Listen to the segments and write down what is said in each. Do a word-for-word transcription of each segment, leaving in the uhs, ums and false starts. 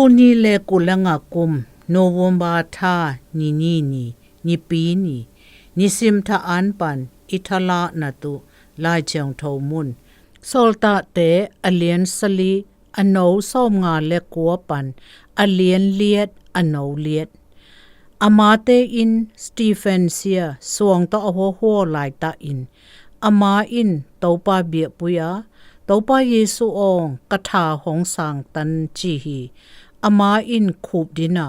Tul nih le kul le nga kum November tha ni ni ni, Nipi ni, nisim tha an pan i thalakna tuh Lai Thiangtho mun. Sawltakte a lian sali, a no sawmnga le kua pan a lian liat, a no liat. Amate in Stephen sia suang tawh a huahuaw laitak in, ama in Topa biakpui a, "Topa Jesu awng, ka tha hong sangtan," ci hi. Ama in khup din a,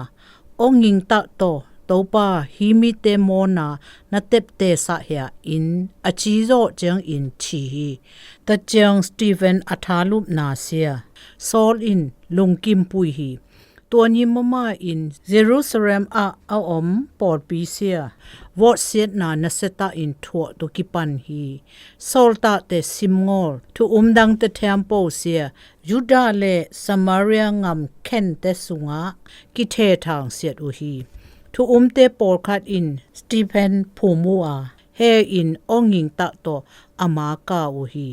"Aw ngingtak tawh, Topa, hih mite mawna na tepte sah hia," in a ci zawh ciangin thi hi. Tua ciang Stephen a thalupna sia Saul in lungkimpui hi. Tua ni mama in Jerusalem ah a om pawlpi sia vawtsiatna nasia tak in thuak tawh kipan hi. Sawltakte simngawl, thu-um dangte thiampo sia, Judah le Samaria ngam khente sungah kithethang siat uh hi. Thu-umte pawlkhat in Stephen phum uh a, he in aw ngingtak tawh ama ka uh hi.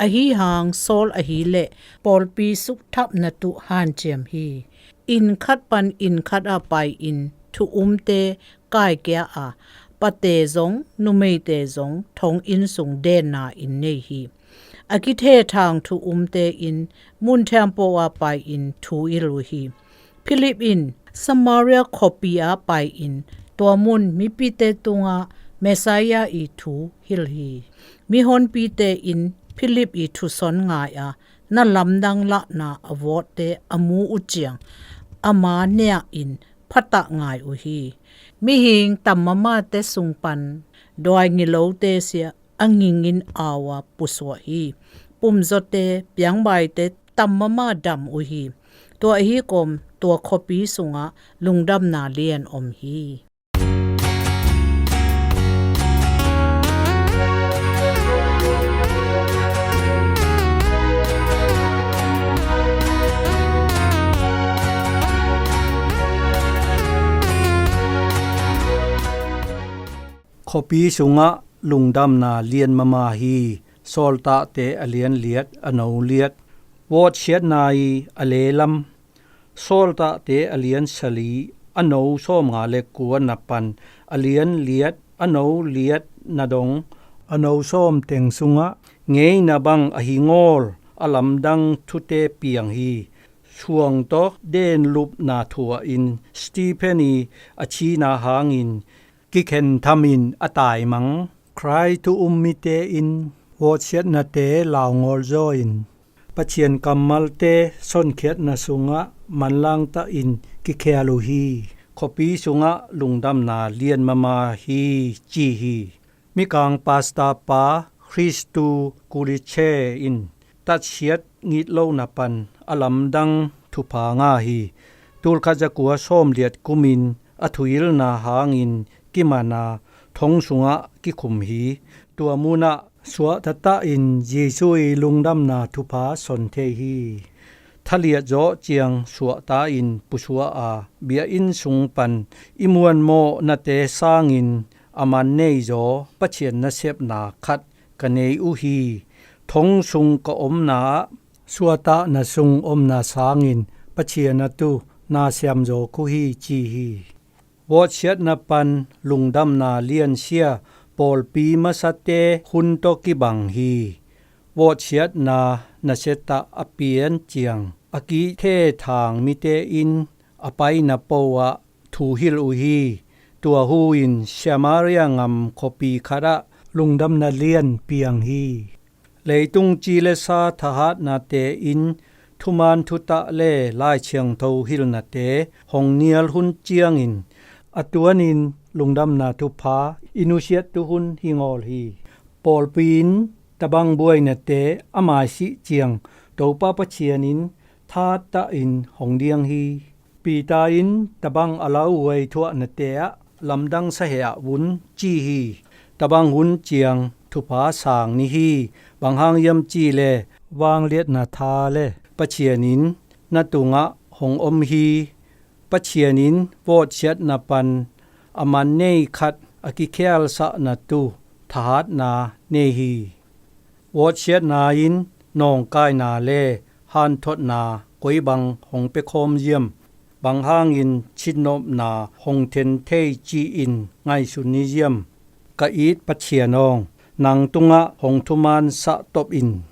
Ahi hang Saul ahileh pawlpi sukthapna tuh hanciam hi. Inn khat pan inn khat ah pai in thu-umte kaikia a, pate zong, numeite zong thong inn sung denna in nei hi. A kithethang thu-umte in mun thiampo ah pai in thu hilh uh hi. Philip in Samaria khuapi ah pai in tua mun mipite tungah Messiah i thu hilh hi. Mihonpite in Philip i thuson ngai a, na lamdang lahna a vawtte a mu uh ciang ama neak in phatak ngai uh hi. Mihing tam mamate sung pan duai ngilote sia a ngingin au a pusuah hi. Pumzawte, piangbaite tam mama dam uh hi. Tua ahi kawm tua khuapi sungah lungdamna lian om hi. Khuapi sungah lungdamna lian mama hi. Sawltakte a lian liat, a no liat. Vawtsiatna i a lelam. Sawltakte a lian sali, a no sawmnga le kua na pan a lian liat, a no liat na dong, a no sawm teng sungah ngeina bang ahi ngawl a lamdang thute piang hi. Suang tawh denlupna thuah in Stephen i a thina hangin kikhen thamin a taimang. Khrih thu-um mite in vawtsiatnate laungawl zaw in Pathian kammalte sonkhiatna sungah manlang takin kikhial uh hi. Khuapi sungah lungdamna lian mama hi, ci hi. Mikang pasta pa Christu Kuliche in tatsiat ngitlona pan a lamdang thupha nga hi. Tulkhat zakua sawmliat kumin a thuhilhna hangin kiman a thong sungah kikhum hi. Tua munah suahta takin Jesu i lungdamna thupha son thei hi. Thaliat zawh ciang suahta in pusuah a, biakinn sung pan i muanmawhnate sangin a man nei zaw Pathian nasepna khat ka nei uh hi. Thong sung ka omna ah suahtakna sung omna sangin Pathian a tu na siam zaw uh hi, ci hi. Vawtsiatna pan lungdamna liansia pawlpi masate hun tawh kibang hi. Vawtsiatna nasia tak a pian ciang a kithethang mite in a paina po ah thu hilh uh hi. Tua hu in Samaria ngam khuapi khat ah lungdamna lian piang hi. Leitung ci le sa thahatnate in thuman thutah le Lai Thiangtho hilhnate hong nial hun ciangin a tuanin lungdamna thupha i nusiat tu hun hi ngawl hi. Pawlpi in tabang buainate a maisih ciang Topa Pathian in thahat takin hong diang hi. Peter in tabang a lauhuai thuahnate ah lamdang saheh ah vun ci hi. Tabang hun ciang thupha sang ni hi. Bang hang hiam cih leh vangliatna tha le Pathian in na tungah hong om hi. Pathian in vawtsiatna pan a man nei khat a kikhialsakna tu thahatna nei hi. Vawtsiatna in nawngkaina le hanthotna koi bang hong pia khawm hiam? Bang hangin citnopna hong then thei ci-in ngaihsun ni hiam? Ka it Pathian aw, nang tungah hong thuman sah top in.